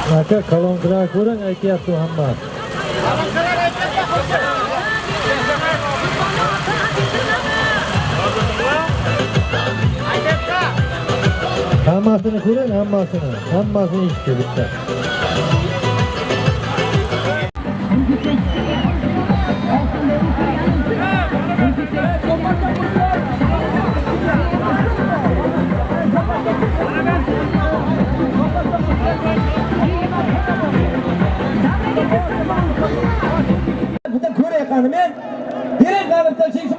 Aka, kolonkalar ko'ring, aytyapti hammasi. Hammasini ko'ring, hammasini. Hammasini eshitdi bitta. Bitta ko'ray qani men. Bering qani bitta chek.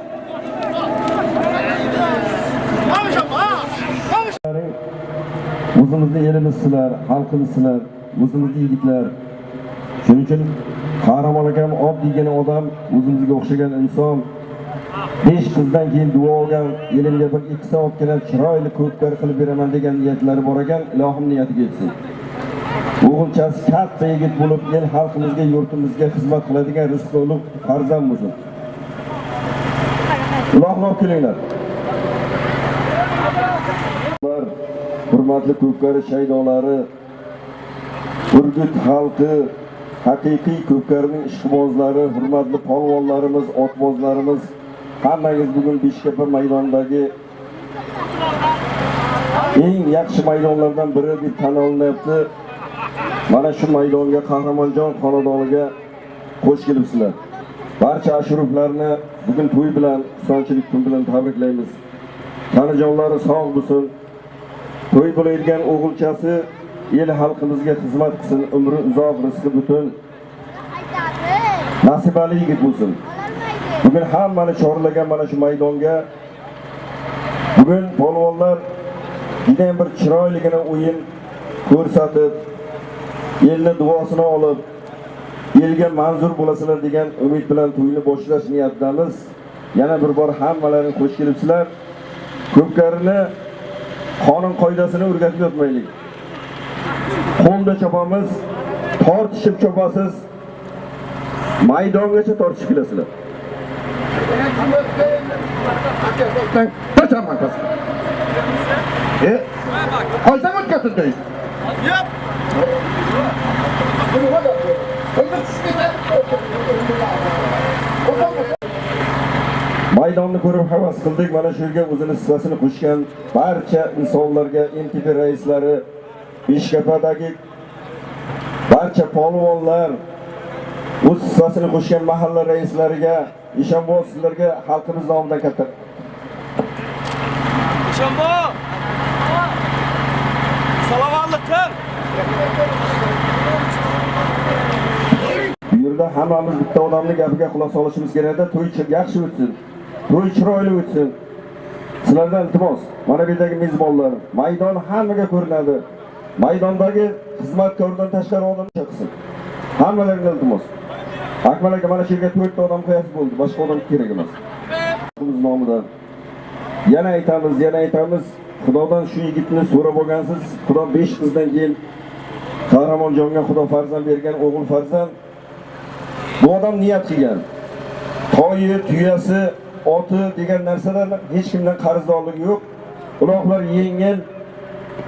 O'zimizni elimiz sizlar, xalqimiz sizlar, o'zimizni yigitlar. Shuning uchun Qahramon akam oddiygina odam, o'zimizga o'xshagan inson. 5 qizdan keyin duo olgan, elimga bir 2 soatgina chiroyli ko'pkar qilib beraman degan niyatlari bor ekan, ilohim niyatiga yetsin. O'g'ilchasi katta yigit bo'lib, el xalqimizga, yurtimizga xizmat qiladigan rizqli ulug' farzand bo'lsin. Ilohim olib kelinglar. Hurmatli ko'pkari shaydolari, Urgut xalqi, haqiqiy ko'pkarining ishqibozlari, hurmatli polvonlarimiz, otbozlarimiz, hammangiz bugun Beshkapa maydonidagi eng yaxshi maydonlardan biri deb tan olinyapti. Mana shu maydonga, Qahramonjon xonadoniga xush kelibsizlar. Barcha ashruflarni bugun to'y bilan, xursandchilik kun bilan tabriklaymiz. Tanajonlari sog' bo'lsin. To'y bo'ladigan o'g'ilchasi el xalqimizga xizmat qilsin, umri uzoq, rizqi butun, nasibali yigit bo'lsin. Bugun hammani chorlagan mana shu maydonga bugun polvonlar juda ham bir chiroyligina o'yin ko'rsatib, elni duosini olib, elga manzur bo'lasizlar degan umid bilan to'yni boshlash niyatidamiz. Yana bir bor hammalaring xush kelibsizlar. Ko'pkarini qonun qoidasini o'rgatib yotmaylik. Qo'lda chopamiz, tortishib chopasiz, maydongacha tortishib kelasizlar. Qo'ysang o'tkazsin deydi. Maydonni ko'rib havas qildik. Mana shu yerga o'zini hissasini qo'shgan barcha insonlarga, MTP raislari, Beshkapadagi barcha polvonlar, o'z hissasini qo'shgan mahalla raislariga, Eshonboy sizlarga xalqimiz nomidan katta. Eshonboy! Salomatlik qil. Bu yerda hammamiz bitta odamning gapiga quloq solishimiz kerakda, to'y yaxshi o'tsin. To'y chiroyli o'tsin. Sizlardan iltimos, mana bu yerdagi mezbonlar, maydon hammaga ko'rinadi. Maydondagi xizmatkordan tashqari odam chiqsin. Hammalariga iltimos. Akmal aka, mana shu yerga 4 ta odam qo'yasiz bo'ldi, boshqa odam kerak emas. Xalqimiz nomidan yana aytamiz, yana aytamiz, Xudodan shu yigitni so'rab olgansiz. Xudo 5 qizdan keyin Qahramonjonga Xudo farzand bergan, o'g'il farzand. Bu odam niyat qilgan. Toyi, tuyasi, oti degan narsadan hech kimdan qarzdorligi yo'q. Uloqlar yengil,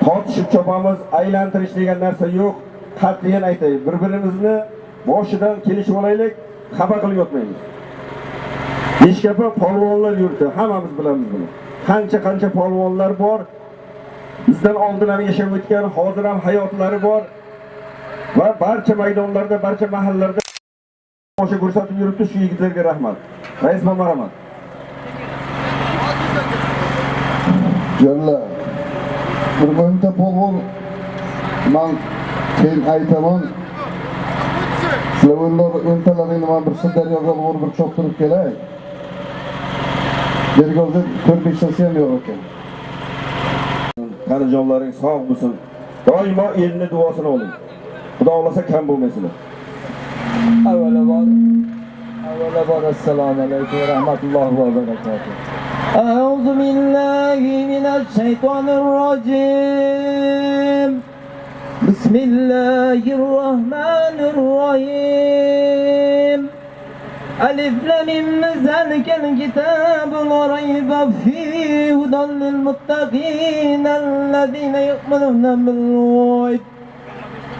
tortishib chopamiz, aylantirish degan narsa yo'q. Qat'iyan aytay, bir-birimizni boshidan kelishib olaylik, xafa qilib yotmaymiz. Beshkapa polvonlar yurti, hammamiz bilamiz buni. Qancha-qancha polvonlar bor. Bizdan oldin ham yashab o'tgan, hozir ham hayotlari bor va barcha maydonlarda, barcha mahallalarda tomosha ko'rsatib yuribdi. Shu yigitlarga rahmat. Rais marhamat. Jonlar, bir o'nta polvon man keyin aytaman. Sizlar o'ntalaringni man bir Sirdaryoga borib bir choptirib kelay. Bergozda 4-5tasi ham yo'q ekan. Qanijonlaring sog' bo'lsin. Doimo elni duosini oling. Xudo xolasa kam bo'lmaysizlar. Avvalambor assalomu alaykum va rahmatullohi va barakatuh. A'udhu billahi minash shaytonir rojim. Bismillahir rohmanir rohim. Alif lam mim zalikal kitabu la rayba fihi hudan lil muttaqin allazina yu'minuna bil g'ayb.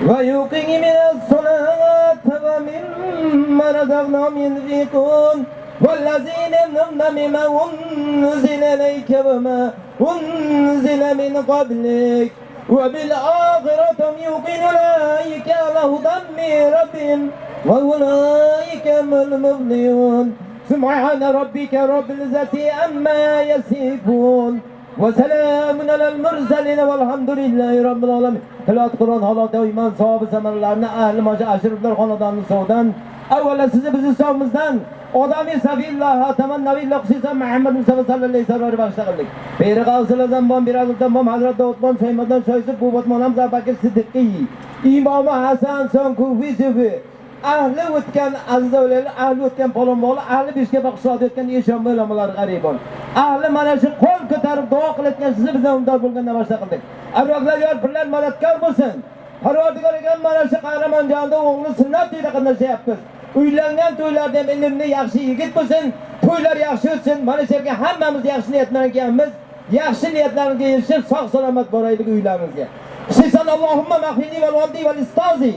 ويقيم الصلاة ومما رزقناهم ينفقون والذين يؤمنون بما أنزل إليك وما أنزل من قبلك وبالآخرة هم يوقنون أولئك على هدى من ربهم وأولئك هم المفلحون. سبحان ربك رب العزة عما يصفون وسلام على المرسلين والحمد لله رب العالمين. Tilat Qur'on holatda iymon savobi samaralarini ahli moja ashriflar xonadonining sovidan avvalo sizni bizni hisobimizdan odamiy safillah tamannavillah xususan Muhammad Mustafa sallallohu alayhi vasallam bag'ishla qildik. Peri G'avsiladan bom Birazdan bom Hazrat Davudbon Saymadan Shoysi Bubatmonam Zabakir Siddiqiy Imomi Hasan Son Kufi Sufi ahli o'tgan aziz avliyolar, ahli o'tgan polvonlar, ahli beshga baxshod o'tgan eshon ulamolar g'aribon. Ahli mana shu qo'l ko'tarib duo qilayotgan sizni bizdan umdor bo'lgandan boshla qildik. Arvohlar yor pirlar madadkor bo'lsin. Parvardigor ekan mana shu qahramonjonda o'g'li sunnat to'yida qatnashyapmiz. Uylangan to'ylarda ham ilmli yaxshi yigit bo'lsin, to'ylar yaxshi o'tsin. Mana shu yerga hammamiz yaxshi niyat bilan kelganmiz. Yaxshi niyatlarimizga erishib, sog' salomat boraylik uylarimizga. Xususan Allohumma mahfini val valdi val istozi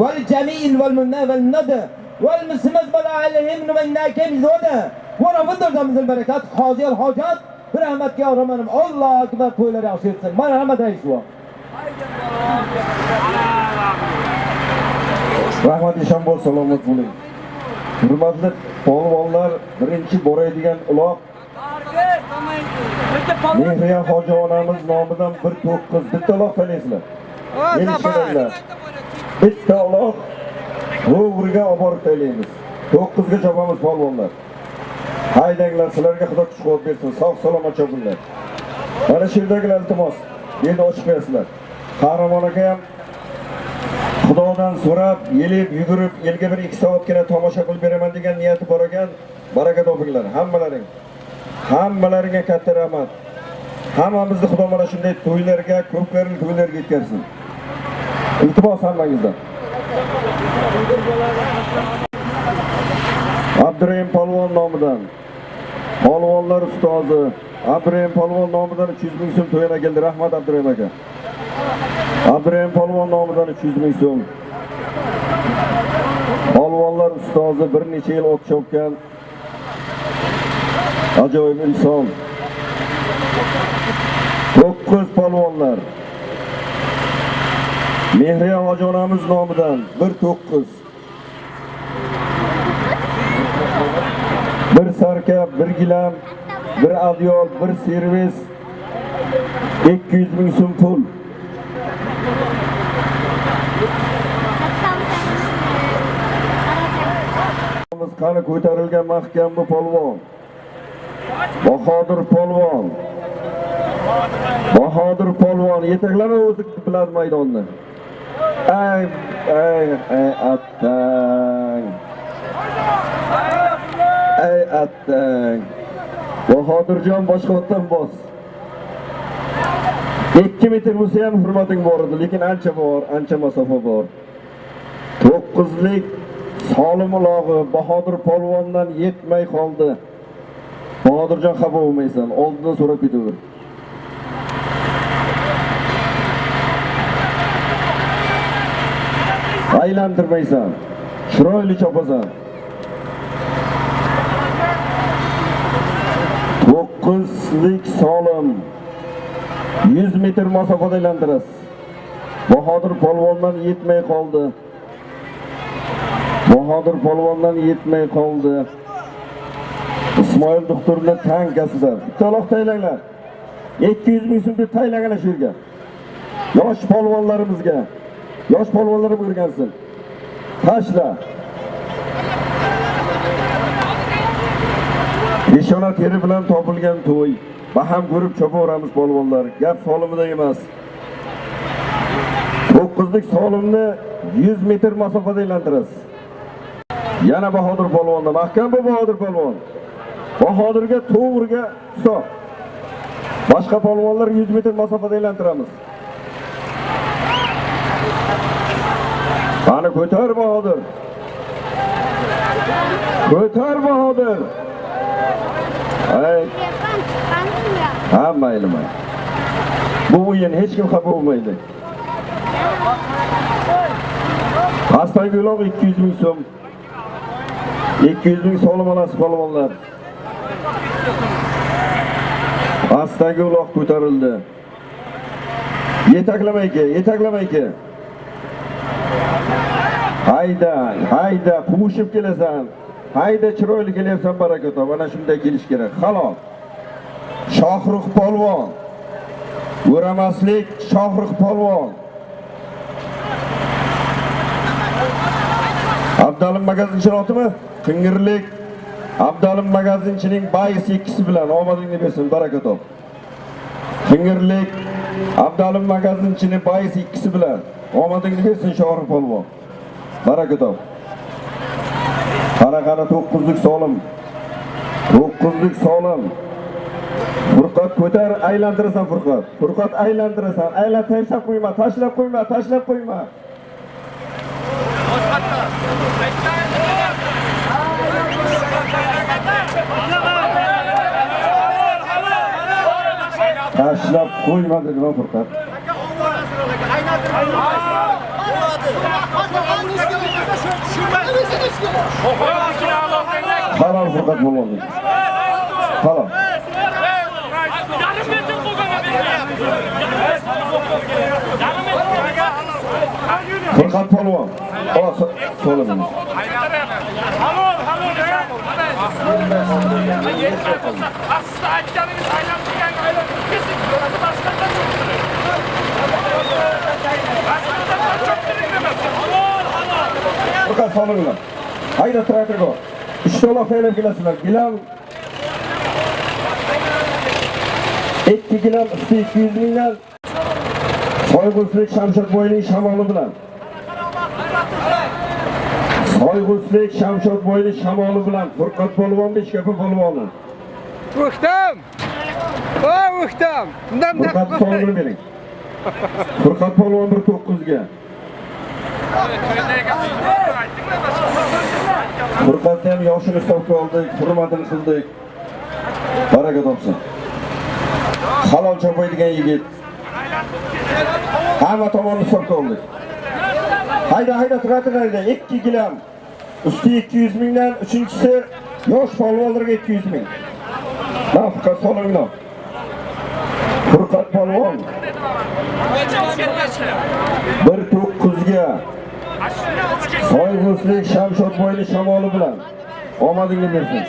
val jamiil val munna val nada val muslimat val alayhim minna kamizuna va rabbimizdan barakat hozir hojat bir rahmatga romanim. Allohu akbar, to'ylar yaxshi o'tsin. Marhamat rais buva. Rahmat Eshonbol, salomat bo'ling. Hurmatli polvonlar, birinchi boraydigan uloq Mehriya hoji onamiz nomidan 1.9 bitta uloq taylaysizlar. Bitta uloq to'g'riga olib borib taylaymiz. 9ga chopamiz polvonlar. Haydanglar, sizlarga Xudo kuch quvvat bersin. Sog' salomat chopinglar. Mana shu yerdagilar iltimos, endi ochib qo'yasizlar. Qahramon aka ham Xudodan so'rab, yelib, yugurib, elga bir 2 soatgina tomosha qilib beraman degan niyati bor ekan. Baraka topinglar hammalaring. Hammalaringga katta rahmat. Hammamizni Xudo mana shunday to'ylarga, ko'pkarli to'ylarga yetkazsin. Iltimos hammangizdan. Abdurahim polvon nomidan, polvonlar ustozi Abdurahim polvon nomidan 300 ming so'm to'yana keldi. Rahmat Abdurahim aka. Abdurahim polvon nomidan 300 ming so'm. Polvonlar ustozi bir necha yil ot chopgan ajoyib inson. 9 polvonlar. Mehriya hoji onamiz nomidan 1.9. Bir sarka, bir gilam, bir adyol, bir servis, 200 ming so'm pul. Qani ko'tarilgan mahkam bu polvon. Bahodir polvon. Bahodir polvon yetaklama o'zi biladi maydonni. Ay ay ay attang. Ay attang. Bahodirjon boshqa otdan bos. 2 metr bo'lsa ham hurmating bor edi, lekin ancha bor, ancha masofa bor. 9lik solim ulog'i Bahodir polvondan yetmay qoldi. Bahodirjon xafa bo'lmaysan, oldindan so'rab ketaver. Aylantirmaysan, chiroyli chopasan. 9lik solim 100 metr masofada aylantirasiz. Bahodir polvondan yetmay qoldi. Bahodir polvondan yetmay qoldi. Ismoil doktorning tankasida. Bitta uloq taylanglar. 200 ming so'm deb taylangan shu yerga. Yosh polvonlarimizga, yosh polvonlar o'rgansin. Tashla. Peshona teri bilan topilgan to'y. Baham ko'rib chopaveramiz polvonlar. Gap solimida emas. 9lik solimni 100 metr masofada aylantirasiz. Yana Bahodir polvonda. Mahkam bu Bahodir polvon. Bahodirga to'g'riga hisob. Boshqa polvonlar 100 metr masofada aylantiramiz. Qani ko'tar Bahodir. Ko'tar Bahodir. Ay. Ha, mayli mayli. Bu o'yin hech kim xafa bo'lmaydi. Pastagi uloq 200 ming so'm. 200 ming so'm olasiz polvonlar. Pastagi uloq ko'tarildi. Yetaklamay ke, yetaklamay ke. Hayda, hayda, quvushib kelasan. Hayda, chiroyli kelyapsan, baraka top. Mana shunday kelish kerak. Halol. Shohrux polvon. O'ramaslik Shohrux polvon. Abdalim magazinchining otimi? Qing'irlik Abdalim magazinchining bayisi ikkisi bilan omadingni bersin, baraka top. Qing'irlik Abdalim magazinchining bayisi ikkisi bilan omadingni bersin Shohrux polvon. Baraka top. Qara qara 9lik solim. 9lik solim. Furqat ko'tar, aylantirasan Furqat. Furqat aylantirasan. Aylan, tashlab qo'yma, tashlab qo'yma, tashlab qo'yma. Tashlab qo'yma dedim Furqat. Halol Furqat bo'ldi. Halol. Furqat polvon. So'ladim. Halol, halol. Aslida aytganingiz aylantirgan aylantirib kesik bo'ladi, boshqacha cho'ktiring. Boshqacha cho'ktiring demasi. Halol, halol. Furqat solinglar. Hayda traktorga. 3 ta uloq tayyorlab kelasizlar. Gilam 2 gilam usti 200 mingdan. Soyg'uslik Shamshodboyning shamoli bilan. Soyg'uslik Shamshodboyning shamoli bilan Furqat polvon Beshkapa polvoni. O'xtam. Voy o'xtam. Bundan Furqat solini bering. Furqat polvon 1.9 ga. Furqatni ham yoshini hisobga oldik, hurmatini qildik. Baraka topsin. Halol chopaydigan yigit. Hamma tomonni hisobga oldik. Hayda, hayda, traktor hayda. 2 gilam. Usti 200 mingdan, uchinchisi yosh polvonlarga 200 ming. Nafqa solinglar. Furqat polvon 1.9 ga. Soyg'uslik Shamshodboyning shamoli bilan omadingni bersin.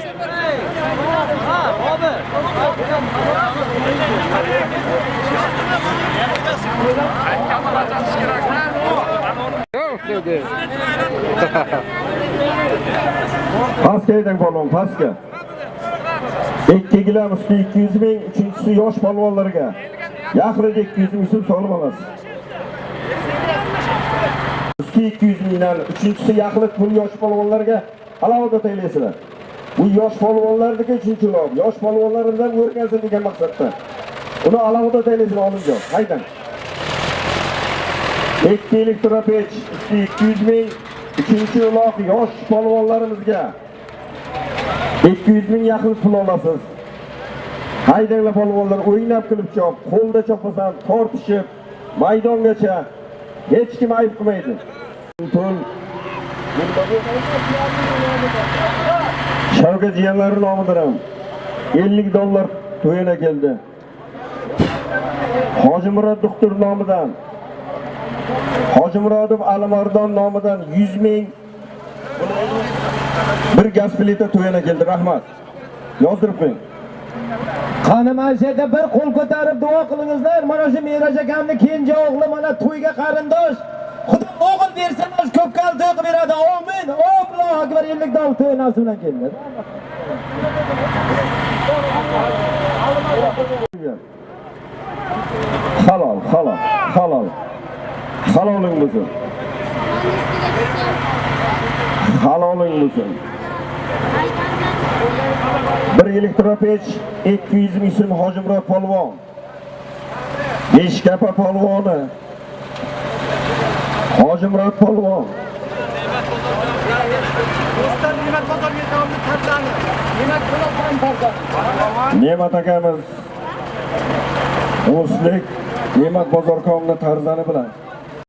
Pastga haydang polvon, pastga. 2 gilam usti 200 ming, uchinchisi yosh polvonlarga. Yaxrida 200 ming so'm solib olasiz. Usti 200 mingdan, uchinchisi yaxlit pul yosh polvonlarga alohida tayinlaysizlar. Bu yosh polvonlarniki uchinchi uloq. Yosh polvonlarimizdan o'rgansin degan maqsadda. Uni alohida tayinlaysizlar, Olimjon. Haydang. 2 elektropech usti 200 ming, uchinchi uloq yosh polvonlarimizga 200 ming yaxlit pul olasiz. Haydanglar polvonlar, o'ynab kulib chop, qo'lda chopasan, tortishib maydongacha hech kim ayb qilmaydi. Pul Shavkat jiyanlari nomidan ham $50 to'yana keldi. Hojimurod doktor nomidan, Hojimurodov Alimardon nomidan 100 ming bir gaz plita to'yana keldi. Rahmat. Yozdirib qo'ying. Qani mana shu yerda bir qo'l ko'tarib duo qilingizlar. Mana shu Meraj akamni kenja o'g'li mana to'yga qarindosh. Xudo o'g'il bersa, ko'pkal to'y qilib beradi. Amin. Allohu akbar. $50 to'y nasib bilan keldi. Halol, halol, halol. Haloling bo'lsin. Haloling bo'lsin. Bir elektropech 200 ming so'm Hojimurod polvon. Beshkapa polvoni. Hojimurod polvon. Ne'mat akamiz O'slik Ne'mat bozorkomni tarzani bilan.